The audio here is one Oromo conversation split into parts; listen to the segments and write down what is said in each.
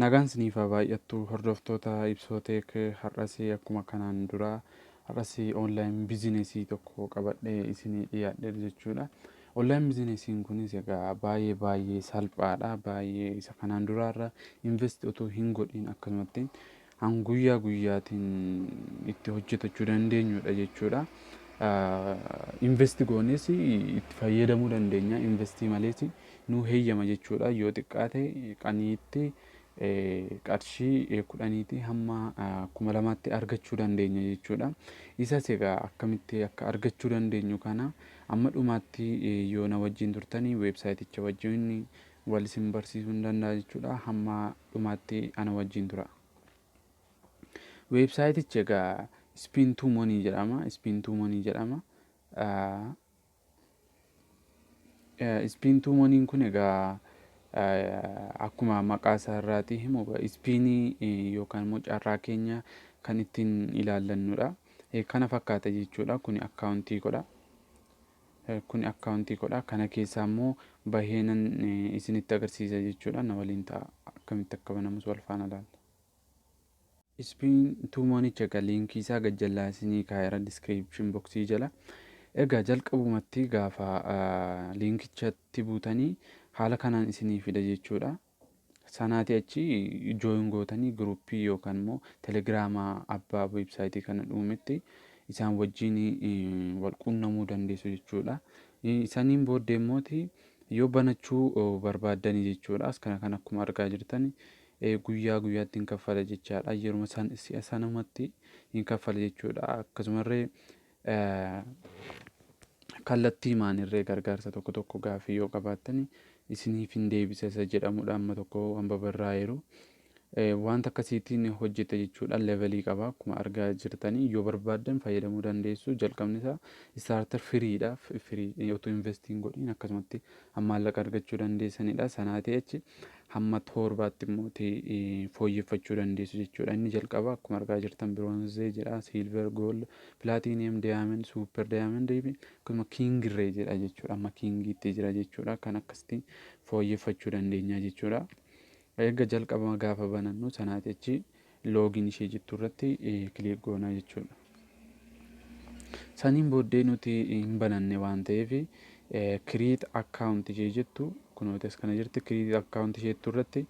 Nagaan isiniif haa baay'attu, hordoftoota Ibsoo Tech. Har'as akkuma kanaan dura har'as online businessii tokko qabadhee isinii dhiyaadheera jechuudha. Online businessiin kunis egaa baay'ee baay'ee salphaadha. Baay'ee isa kanaan duraarra invest otoo hin godhin akkasumatti han guyyaa guyyaatiin itti hojjetachuu dandeenyudha jechuudha. Invest goones itti fayyadamuu dandeenya. Investii malees nu heeyyama jechuudha. Yoo xiqqaate qaniitti qarshii 10tii hamma 2000tti argachuu dandeenya jechuudha. Isas egaa akkamitti akka argachuu dandeenyu kana amma dhumaatti yoo na wajjin turtanii websiteicha wajjin wal isin barsiisuu hin danda'a jechuudha. Hamma dhumaatti ana wajjin tura. Websiteichi egaa Spin to Money jedhama. Spin to Money jedhama. Spin to Moneyn kun egaa akkuma maqaa isaa irraatii himu spinii yookaan immoo carraa keenya kan ittiin ilaallannudha. Kana fakkaata jechuudha. Kuni accountii godha. Kuni accountii godha. Kana keessaa immoo baheenan isinitti agarsiisa jechuudha. Na waliin ta'a. Akkamitti akka banamus wal faana ilaalla. Spin to Moneycha egaa linkii isaa gajjallaa isinii kaa'eera description boxii jala. Egaa jalqabumatti gaafa linkichatti buutanii haala kanaan isinii fida jechuudha. Sanaati achi join gootanii groupii yookaan immoo Telegramaa abbaa websiteii kana dhuumetti isaan wajjin wal quunnamuu dandeessu jechuudha. Isaniin booddee immooti yoo banachuu barbaaddanii jechuudha. As kana kan akkuma argaa jirtan guyyaa guyyaatti hin kaffala jechaadha. Yeruma si'a sanumatti hin kaffala jechuudha. Akkasumallee kallattii maanirree gargaarsa tokko tokko gaaffii yoo qabaattan isiniif hin deebisa isa jedhamudha, amma tokko waan babarraa'eeru. Wanta akkasiitiin hojjeta jechuudha. Levelii qaba, akkuma argaa jirtanii. Yoo barbaaddan fayyadamuu dandeessu. Jalqabni isaa starter freedha. Free otoo investiin godhin akkasumatti maallaqa argachuu dandeessanidha. Sanaatii achi hamma 7tti immoo fooyyeffachuu dandeessu jechuudha. Inni jalqaba akkuma argaa jirtan bronze jedha, silver, gold, platinum, diamond, super diamond, akkasuma kingirree jedha jechuudha. Amma kingiitti jira jechuudha. Kan akkasitti fooyyeffachuu dandeenya jechuudha. Erga jalqaba gaafa banannu sanaati achi login ishee jettu irratti click goonaa jechuudha. Saniin booddee nuti hin bananne waan ta'eef create account ishee jettu kunooti as kana jirti, create account ishee jettu irratti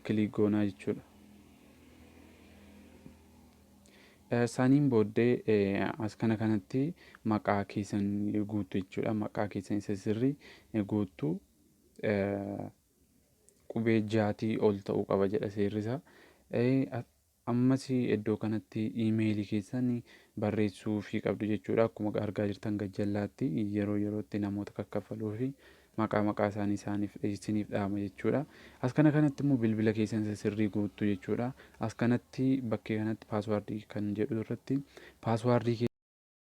click goonaa jechuudha. Saniin booddee as kana kanatti maqaa keessan guuttu jechuudha. Maqaa keessan isa sirrii guuttu, qubee 6tii ol ta'uu qaba jedha seerri isaa. Ammas iddoo kanatti emailii keessan barreessuu fi qabdu jechuudha. Akkuma argaa jirtan gajjallaatti yeroo yerootti namoota kakkafaluu fi maqaa maqaa isaanii isaaniif isiniif dhaama jechuudha. As kana kanatti immoo bilbila keessan isa sirrii guuttu jechuudha. As kanatti bakkee kanatti passwordii kan jedhu irratti passwordii